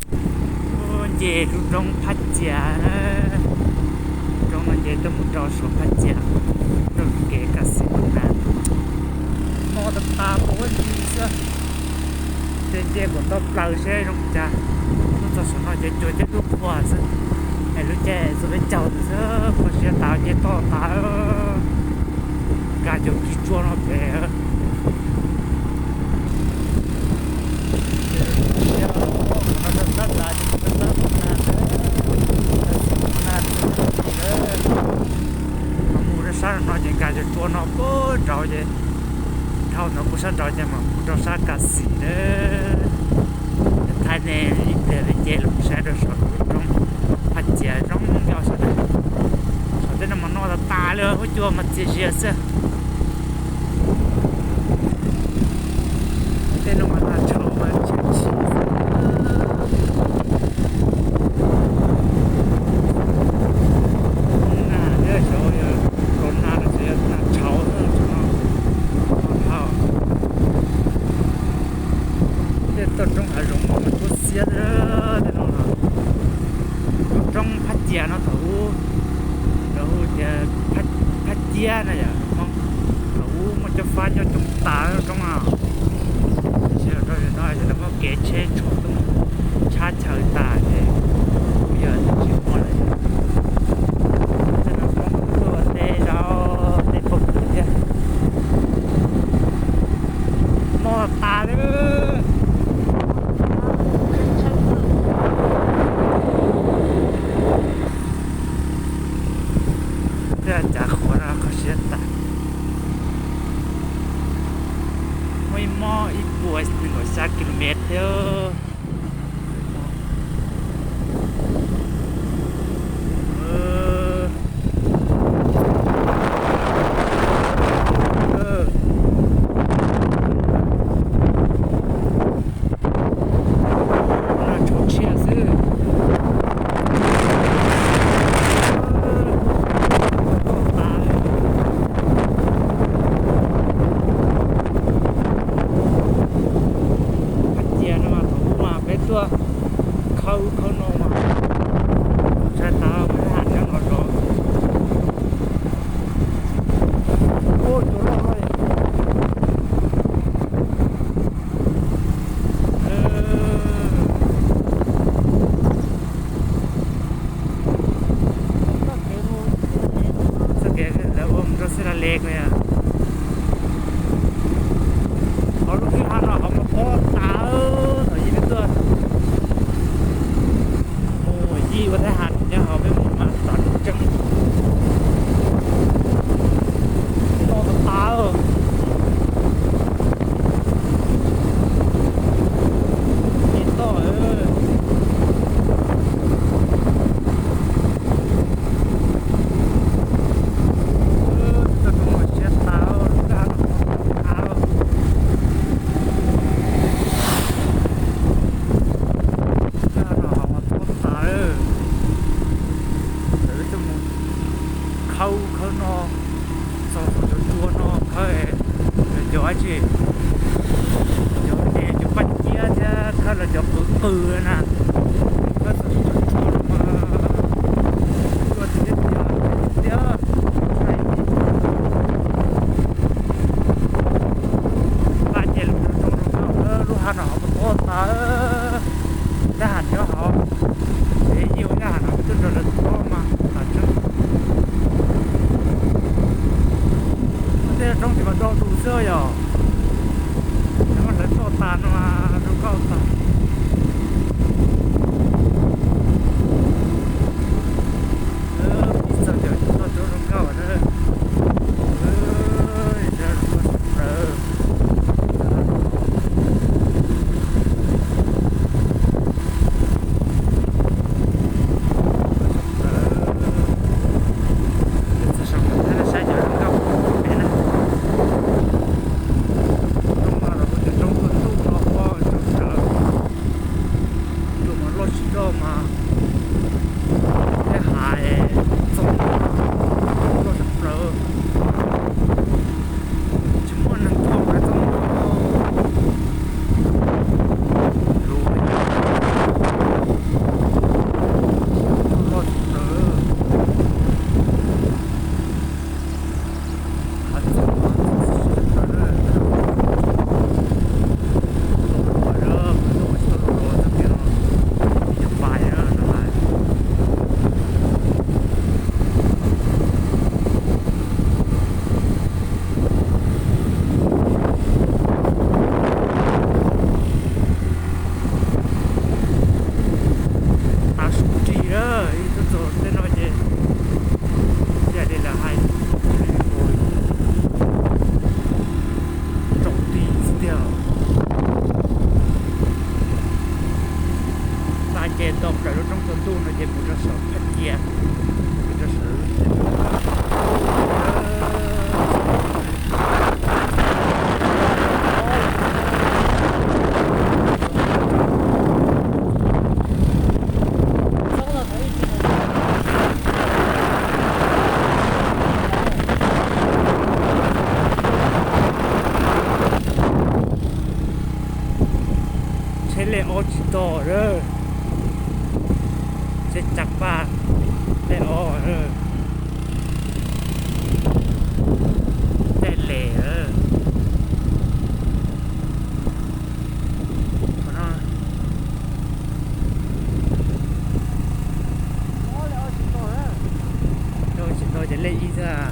Nce lub roob Phaj Cias, roob no nce tuaj mus rau saum Phaj Cias, rau kev Kas Xis Mus Nas. Mob tas tas ua li xwb. Ces nce kom tau plaws seb zoo cas. Tuaj txog saum no ces cuag cov dub qhuav xwb, es lub caij txog peb caug xwb, kho siab tas nce toj tas. Nkag cov kiv tsua no pem. Mus rau sab no ces nkag cov tsua no puag nraud ces dhau ntawd puag sab nraud ces mam mus rau sab Kas Xis na. Thaij nej ib pliag peb nce los saib rau saum lub roob Phaj Cias zoo nyob saum, saum tej no mas noj tas tas li, huab cua mas txias zias xwb. Tej no mas nag tshauv mas tsis tshis xwb. Nag thiab xyov yog corona los xyov yog nag tshauv xwb no. Dhau tej toj roob hav zoov no mas kub xiab tej no los. Lub roob Phaj Cias no thaum ub lawv hu tias Phaj Ciab na yom, thaum ub muaj cov fab nyob coob tas roob no. Tab sis los rau no ces lawv muab kev tsheb tshuam tuaj mus tshab chaw tas ces kuj yog tsis muaj lawm. Tej no Hmoob tuaj ua teb zov tej pob kws thiab. Mob tas li. Tej cav qhuav no kho siab tas. Muaj ib mob ib puas nees nkaum xya kilomev thiab. Nag tshauv tshiab xwb. Phaj Cias no mas thaum ub mas peb tuaj khawb khawb no mas tshaj tas peb hais nyob no zov. Ua cua loj loj. Txoj kev lawv ua mus rau Xeeb Las Les ko yog hauv lub kwj ha no hauv mas tob tas, thaum ub peb tuaj mus yij ua thab ham nyob hauv peb mus mas tas tseeb. Tob tas tas. Ces toj. Toj roob no siab tas, lub kwj ha no tob tas. Kwj ha no hauv mas tob tas. Lawv tuaj mus khawb khawb no, txog saum cov tsua no khawb, cov dab tsi, cov ces cov paj ciab thiab khawb los cov qwv qws na, khawb txog cov tsua no mas cua tiag tiag tiag. Paj ces lub roob no, lub ha no hauv mas tob tas, thab ham nyob hauv, ces yij ua thab ham no tuaj nrog lawv tob mas tas tseeb. Tej roob ces mas do dus xwb yom. Cov hlawv toj tas no mas zoo nkauj tas. Ces tau plaws lub roob tsaus ntuj no ces mus rau saum Thaj Cia, mus rau saum tsheb lej ob tsis tau lawm, tsheb tsav paj lej ob lawm, tej les lawm. Tsis tau, tsis tau ces lej ib xwb.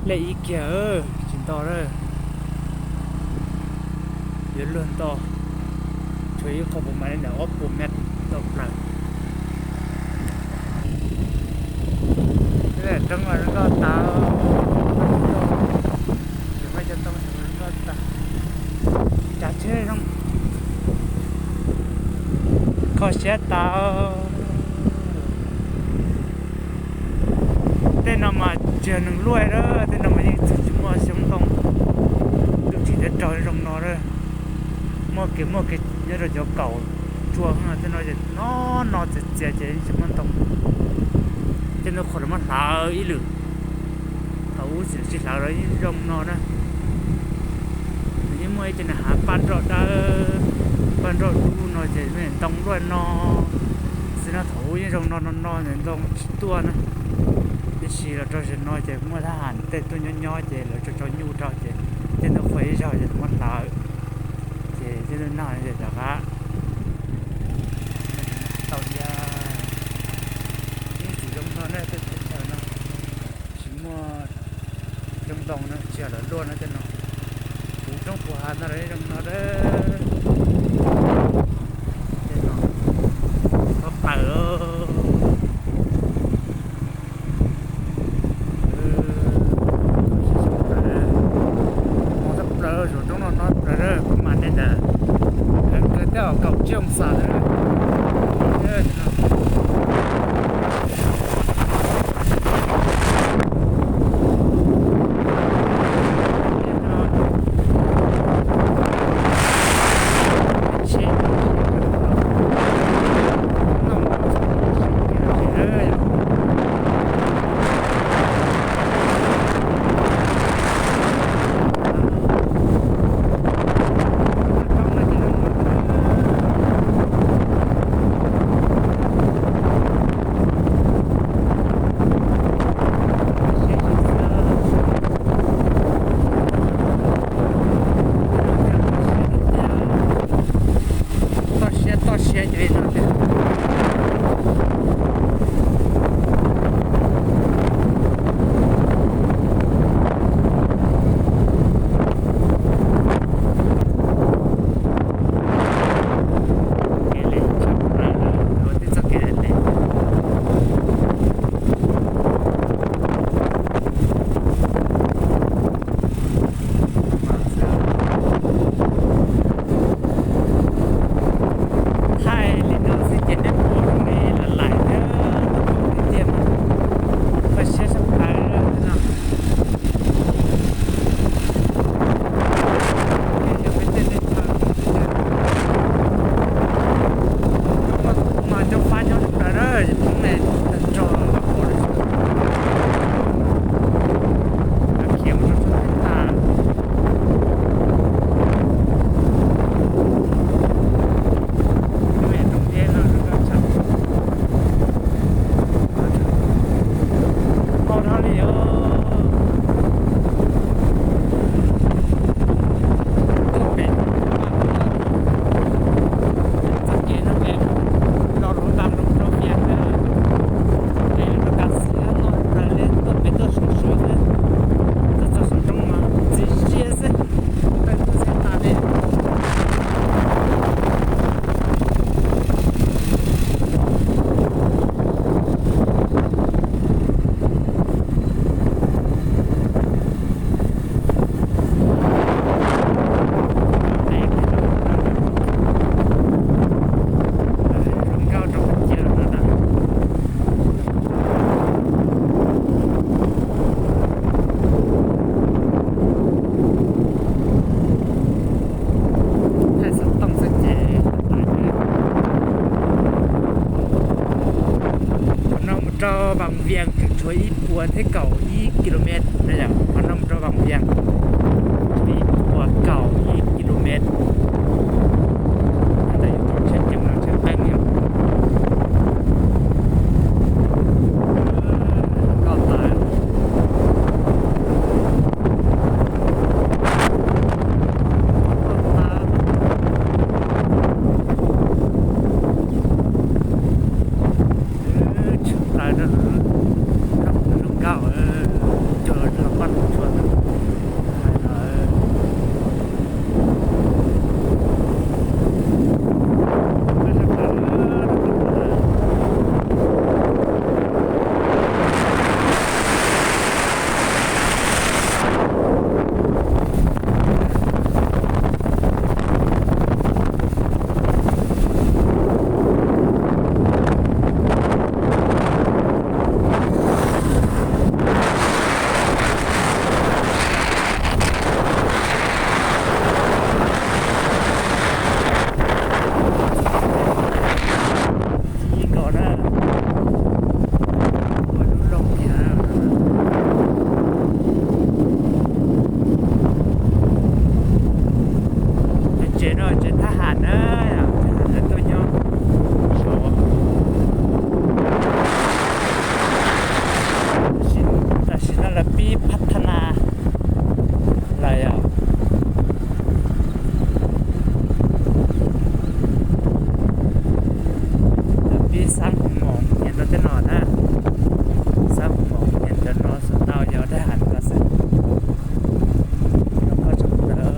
Lej ib kiag, tsis ntau lawm. Yuav luag ntau, tshuav ib qho puas mas li ntawm ob puas mev tau plaws. Roob mas zoo nkauj tas, tsis muaj cov tau zoo nkauj tas. Tsav tsheb zoo, kho siab tas. Tej no mas tsis yog neeg luaj lawm, tej no mas yeej txog tsis muaj xyoob ntoo, lub tsheb thiaj raug zoo no lawm. Muaj kev muaj kev nyob rau cov kaum tsua, tej no ces no no txias txias ces tsis muaj ntoo. Tej no qhuav los muab hlawv ib lwm, thaum ub tsis hlawv los yeej zoo no na. Nws yeej muaj ib co nws hav paj nroj dawb, paj nroj dub no ces ntoo luaj no xwb na. Thaum ub yeej zoo no no no, ntoo tsis tuaj na. Tiam sis los rau zaum no ces muaj thab ham tej tuaj nyob nyob ces lawv tso tso nyuj rau ces tej no qhuav ib zaug ces muab hlawv, ces tej no no ces rov qab tau thiab. Yeej tsis zoo no na, tej teb chaws no tsis muaj xyoob ntoo na, tsis yog lawv luaj na tej no. Puv roob puv hav no los zoo no. Tej no tau plaws. Mus txog plaws saum roob no no plaws, kuv mam li ntawd, kawg tej os kaum tsib oo xas lawm. Rau Vam Vias tseem tshuav ib puas thiab kaum ib ki lus met na yom, qhov no mus rau Vam Vias tshuav ib puas kaum ib ki lus met. Ntawm yus tsheb ceev no tsheb qeeb yom. Koj tas, koj tas. Tshwm plaws rau lub nroog zoo nkauj, cog los poj ntsuam hais lawm. Ib nkaus na, ua lub loog tiag. Tsev no tsev thab ham na, thab ham lawv tuaj nyob saud. Tam sim no lawv pib phab thab na lawm yom. Lawv pib xab hoo moos nyias rau tej no na, xab hoo moos nyias rau no xav tau yog thab ham ko xwb. Rau koj tsoom ntawd.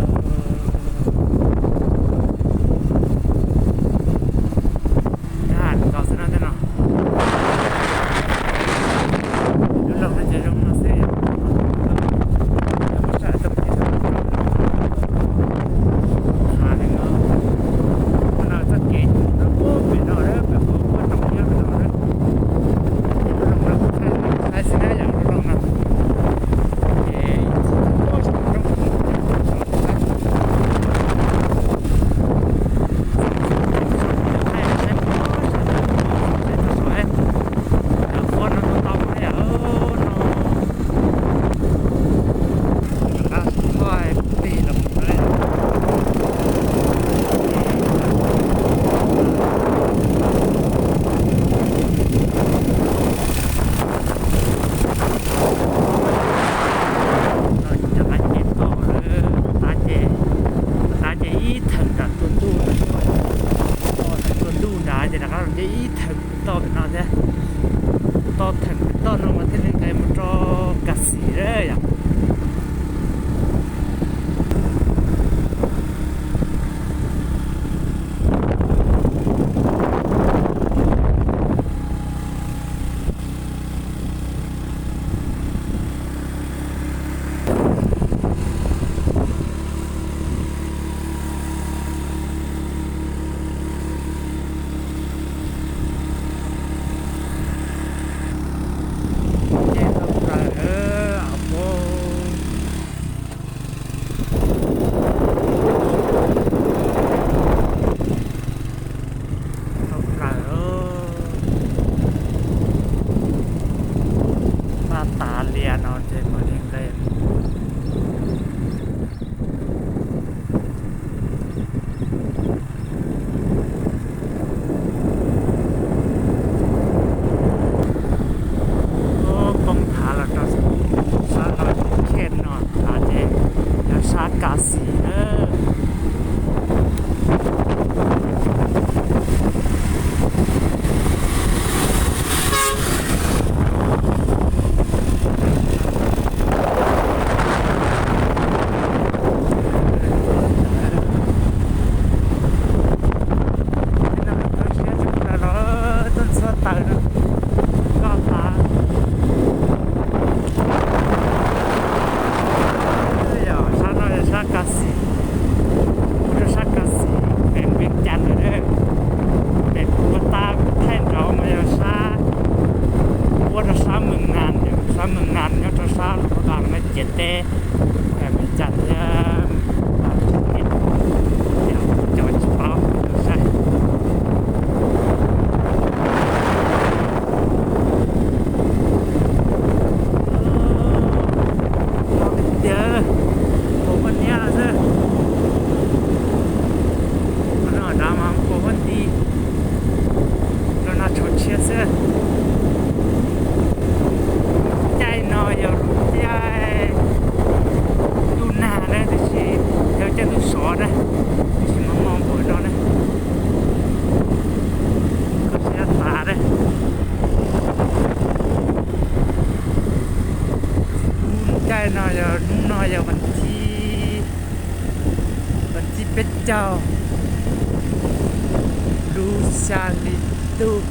Lub xya hli ntuj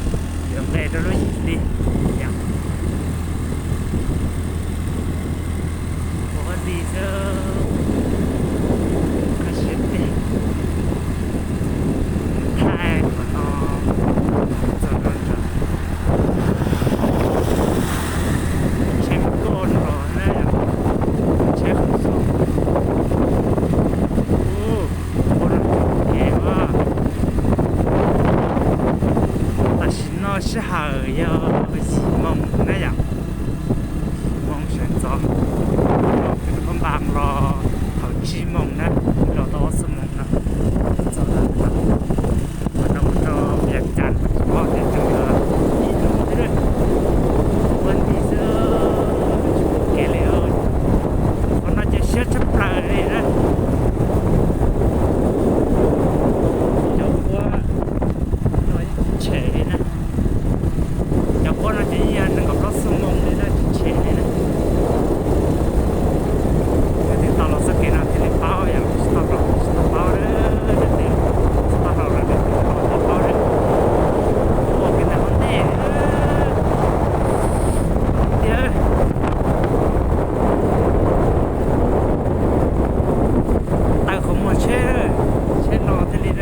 yuav nqes rau lub yim hli. Ua li xwb, qhov siab teg, thaij qhov no txog rau nram, tsheb nkoj los na, tsheb qhov txog. Ua rau kev mas, tam sim no sij hawm yog yim moos na yom, yim moos sawv ntxov, los pem Phab Npas los thaum tsib moos na, los tau ob xuab moos no txog na. Qhov no mus rau Vias Cas tsis paub tias tseem yuav ib hnub thiab. Ua li xwb, kev li, qhov no ces siab tshaj plaws li na. Cov huab no yeej tsis tshem li na. Cov huab no ces yeej yog nees nkaum plaub xuab moos li na, tsis tshem li na. Yog tus tau los txoj kev no thiaj li paub, yog tsis tau los tsis tau paub, yog tus tsis tau los los tsis tau paub. Ua kev ntawm hauv ntej tiag. Taws qhov muag tsheb, tsheb los thiaj li.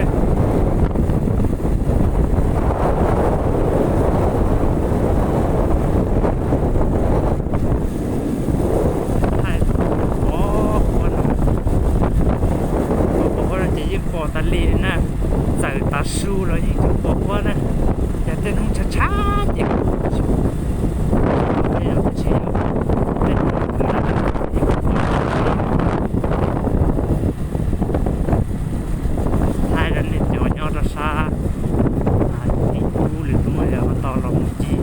Thaij pom huab no, pom huab no ces yeej pom tas li na, txawm tav su los yeej tseem pom huab na. Yog tej hnub tshav tshav ces thaij rau nej cov nyob rau sab ib ub lwm hnub es ho tau los mus ci,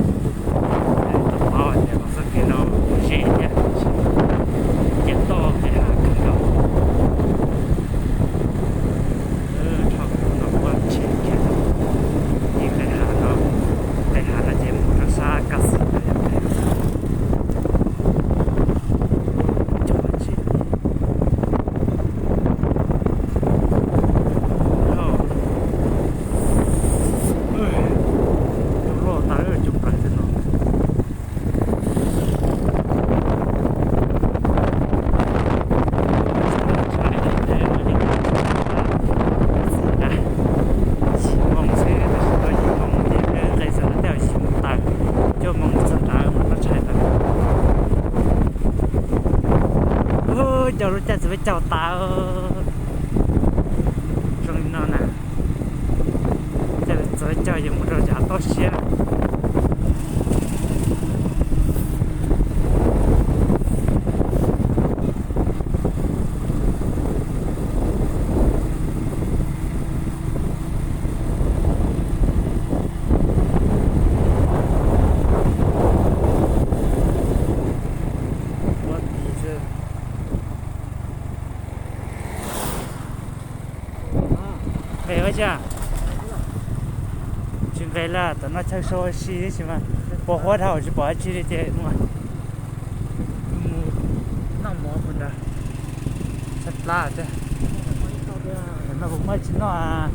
tau paub tias los txoj kev no ze thiab, ces toj nqes hav kawg nkaus. Dhau no muab tshem kiag, ib nqes hav no, nqes hav no ces mus rau sab Kas Xis no yog nqes. Loj tas cov plaws tej no. Yim moos xwb, tab sis tau yim moos ces nqes txog tej yim moos taws, cuaj moos txog nrad mas tau tshais lawm. Ub, cov lub caij txiv peb caug tas zoo li no na. Caij txiv peb caug yuav mus rau yav toj siab. Ua ti xwb. Nqes ua cas? Tsis nqes lawm, tam no chaw so si tib si mas. Pos huab dhau tsis pom dab tsi li ces mus, mus noj mov puas nrad. Tshaj plab tiag. No kuv muaj tsis noj.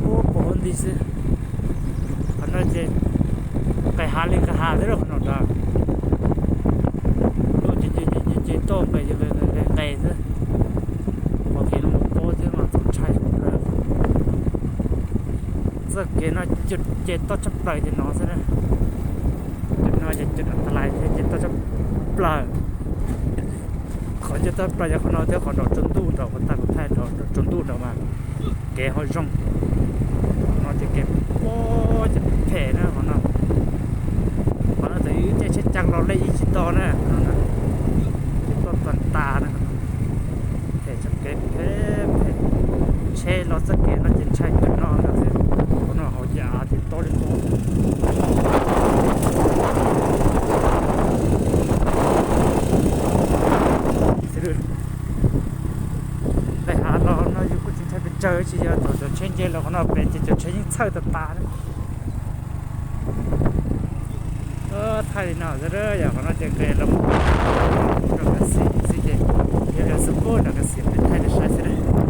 Ub, pos huab nti xwb. Qhov no ces nqes hav li nqes hav xwb qhov no nrad. Ces toj nqes nqes nqes xwb. Qhov kev no mus pob thiab mas txaus ntshai. Txoj kev no ces toj tshaj plaws ces no xwb na. Ces no ces toj tshaj plaws thiab ces toj tshaj plaws. Qhov ces toj plaws yog qhov no thiab qhov nrov tsaus ntuj nrad, qhov tag kuv thaij nrov tsaus ntuj nrad mas kev ho zoo. Qhov no ces kev pob ces phem na qhov no. Qhov no txawm yog ib caij tsheb cav los lej yeej tsis tau na. Ces toj tag tas na. Phem txoj kev phem phem. Tsheb los txoj kev no ces ntshai kawg no ntag xwb. Qhov no hauv ces av ces tob li tob. Nqes hav los no yus kuj tsis ntshai pes tsawg, tsis yog thaum cov tsheb nce los qhov no pem ces cov tsheb yeej txhawj tas tas li. Thaij li no xwb, yog qhov no ces nqis los rau Kas Xim xwb ces, yog rau xub pub rau Kas Xim thaij li saib xwb.